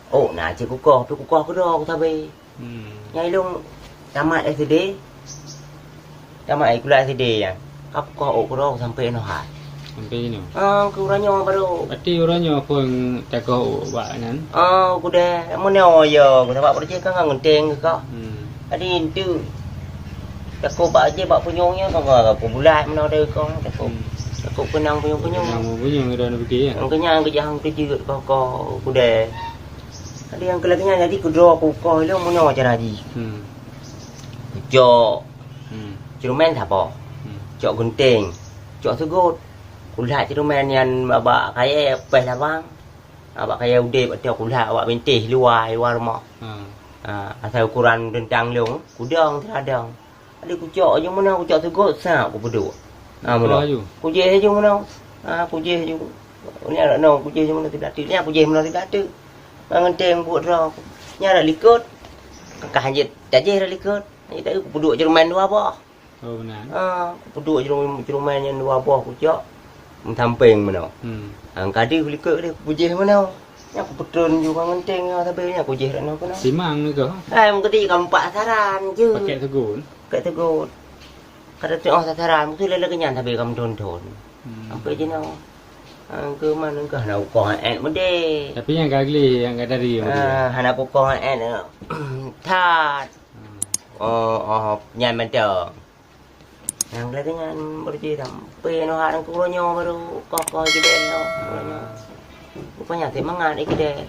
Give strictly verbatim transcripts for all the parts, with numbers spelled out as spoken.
Oh, na cit kukoh, tapi kukoh keudroe ku sabe. Hmm. Nyang ilong tamat S D, tamat, eh, kuliah S D nyan. Ka kukoh ôk keudroe sampai inoe hai. Sampai inoe? Ah, keu uroe nyoe baru. Berarti uroe nyoe phon takoh ôk bak nyan? Ah, kuda. Meunoe ya, ku sabab percaya kan ngon geunteng keu kah. Hmm. Jadi, entu takot bak je, bak punyueng nyan, kah, kah, kah, bulat meunoe dari kong, takot. Hmm. Takot keunong punyueng-punyueng. Keunong punyueng, dah nak fikir, ya? Nyang keunyan keujahang keujeuet kah, kah, kuda. Jadi nyang keu lagèe nyan, jadi keudroe kukoh ilong meunoe cara jih. Hmm. Kucok. Hmm. Ceureumen saboh. Hmm. Cok geunteng. Cok seugot. Kulat ceureumen nyan bak kayèe péh labang. Ah, bak kayèe udép atau kulat bak bintéh luwa, luwa rumoh. Hmm. Ah, asai ukuran reuntang lôn, kudong teuradong. Jadi kucok laju meunoe, kucok seugot, sap, kupeuduek. Ha, meunoe. Laju? Kujéh laju meunoe. Ha, kujéh laju. Nyan rot nyoe, kujéh laju meunoe siblah teuk. Nyan kujéh meunoe siblah teuk. Ngon geunteng buet droe. Nyan rot likot. Ka hanjeuet tajéh rot likot. Hanjeuet tajéh, kupeuduek ceureumen dua boh. Oh, meunan. Ha, kupeuduek ceureumen, ceureumen nyan dua boh kucok. Meusampéng meunoe. Hmm. Ha, ka deuh likot deh, kupujéh meunoe. Nyan kupeutron ju ngon geunteng nyoe sabe nyan kujéh rot nyoe keunoe. Simang nyoe keuh? Hai, meukeudeh ka meupat saran jeuet. Pakèk seugot? Pakèk seugot. Ka teutu'oh sasaran, beutôi lé lagèe nyan sabe ka meuthon-thon. Hmm. Sampai jinoe. Ah, keu man keuh hana ukoh ét meudeh. Tapi nyang ka gleh, nyang ka dari meudeh. Ah, hana kukoh ét, that. Hmm. Oh, oh, nyan mantong. Nyang lagèe nyan baru jih sampai noh, ngon uroe nyoe baru koh-koh keudè nyoe, uroe nyoe. Rupanya semangat keudè.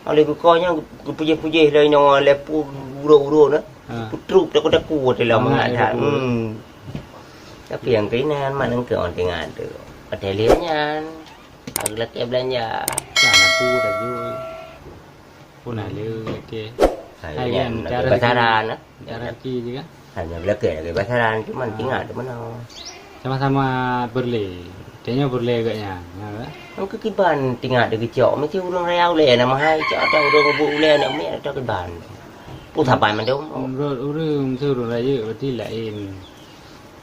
Oleh geukoh nyan geupujéh-pujéh lé nyoe lé pu uroe-uroe na. Ha. Peutrok takue-takue lé mangat that. Hmm. Tapi nyang keunan mak nangkeuh ôn teuingat tu. Watèe lheueh nyan, ka geulakèe beulanja. Ka na pu tajui. Pun ada, okey. Hai, hai, nyan, kan, lagèe cara pasaran, rezeki, ah. Cara rezeki juga. Hai, nyan lagèe, lagèe pasaran, cuman tinggal di mana. Sama-sama berlé. Tanya berlé agaknya, ha, kan? Engkau kiban tinggal di kecok, mesti ureueng raya ulèe nama hai, cok ada ureueng buet ulèe aneuk miet atau kiban. Pun saban mandum. Menurut ureueng, mesti ureueng raya berarti lain.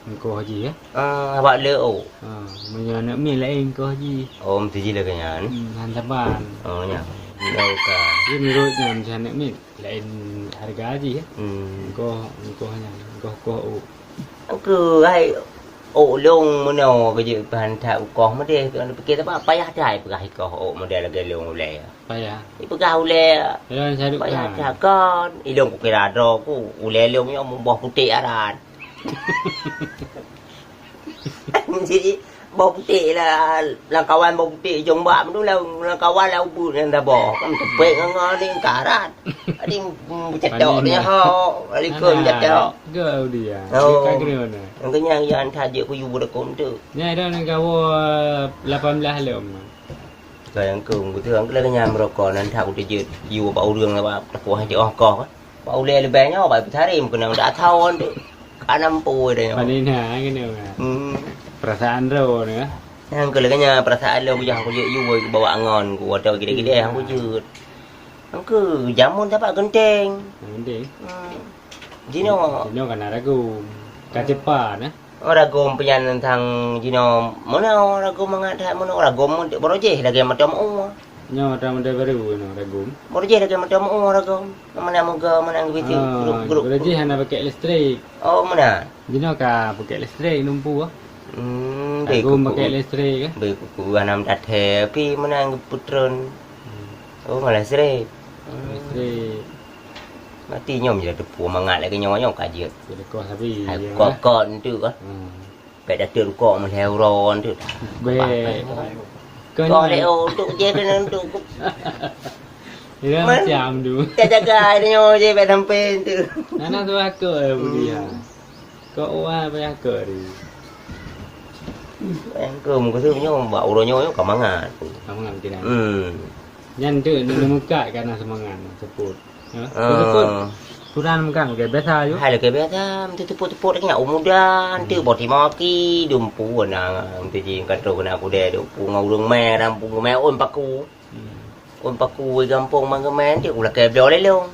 Engkoh jih, ya? Ah, awak le, oh. Ah, meunyoe aneuk miet laén engkoh jih. Oh, meutuji lagèe nyan. Hmm, han saban. Oh, nyan. Nyan ka. Jadi menurut nyan, macam aneuk miet, laén harga jih, ya? Hmm. Engkoh, engkoh nyan, engkoh-koh ôk. Engkoh, hai, ôk lôn meunoe keu jeuet bahan that ukoh meudeh, tapi payah that peugah ikoh ôk meudeh lagèe lôn ulèe. Payah. Ipeugah ulèe. Payah that kon. Ilôn kukira droe ku, ulèe lôn nyoe boh putéh aran. Jadi, boh putéh lah, lam kawan boh putéh, jong bak tu lah, lam kawan lah ubeut nyan saboh. Kan teupeue ngon-ngon ni karat. Jadi, beucetok ni ho, likot beucetok. Go dia. Oh. Ka kena mana? Engkau nyan, nyan that jeuet kuyue beudakon tu. Nyan dah nang gawa lapan belas lom. Ka nyang keu, beutôi, nyang keu lagèe nyan meurokok nan that kuteujeuet yue bak ureueng bak teukoh hana jiôh koh. Bak ulèe leubèh nyoe bak peutarém keunong dak thon tu. Ka na meupeue dah nyoe. Pane na keunoe. Hmm. Perasaan droe ni, ah. Nyang keu lagèe nyan perasaan lôn kujak kujeuet yue bak ngon ku atau gideh-gideh nyang kujeuet. Nyang keu jameun tapak geunteng. Geunteng. Hmm. Jinoe. Jinoe ka na ragom. Ka cepa na. Oh, ragom peuyan teuntang jinoe. Meunoe ragom mangat that meunoe ragom barô jih lagèe mantong meu. Nyoe mantong model baru nyoe ragom. Barô jih lagèe mantong meu ragom. Mana muga, mana yang begitu, ah, grup-grup. Barô jih hana pakai listrik. Oh, mana? Jinoe ka pakai listrik lumpu ah. Hmm, ragom pakai listrik ah. Be kuku anam tathe pi mana yang putron. Hmm. Oh, malah listrik. Hmm. Listrik. Mati nyoe meunyoe teupeu mangat lagèe nyoe, nyoe ka jeuet. Sedekah sapi, hai, ya. Kok-kok tu kan. Hmm. Bèk dateuk rukok meulhèe uroe tu. Bèk. Kau lé, oh, untuk je kena untuk. Ya, macam tu. Tak jaga dia nyoe je bèk sampai tu. Nana tu aku, eh, budi, ha. Kok wah payah kok ni. Payah kok, muka tu nyoe, bak uroe nyoe, nyoe ka mangat. Ka mangat beutôi, nah. Hmm. Nyan tu, ni muka ka na semangat, seupôt. Ha? Ah. Seupôt. Kurang megang, okey, biasa ju. Hai, okey, biasa. Mesti tupôt-tupôt lagi, oh, muda, nanti boti maki, dumpu, nah, mesti ji, kantô kena aku deh, dumpu, ngon ureueng mè, rampu mè, ôn paku. Hmm. Ôn paku, gampông, mangkeumè, nanti ulakèe bloe lé lôn.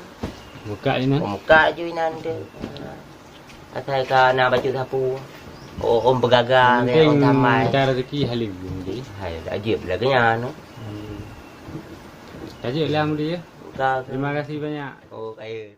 Muka inan. Oh, muka ju inan tu. Asai ka na bacut sapu. Oh, ôn peugaga, ôn tambai. Cara rezeki halim, jadi. Hai, tak jeuet lagèe nyan. Hmm. Tak jeuet lah, Mudi, ya? Terima kasih banyak. Oh, kaya.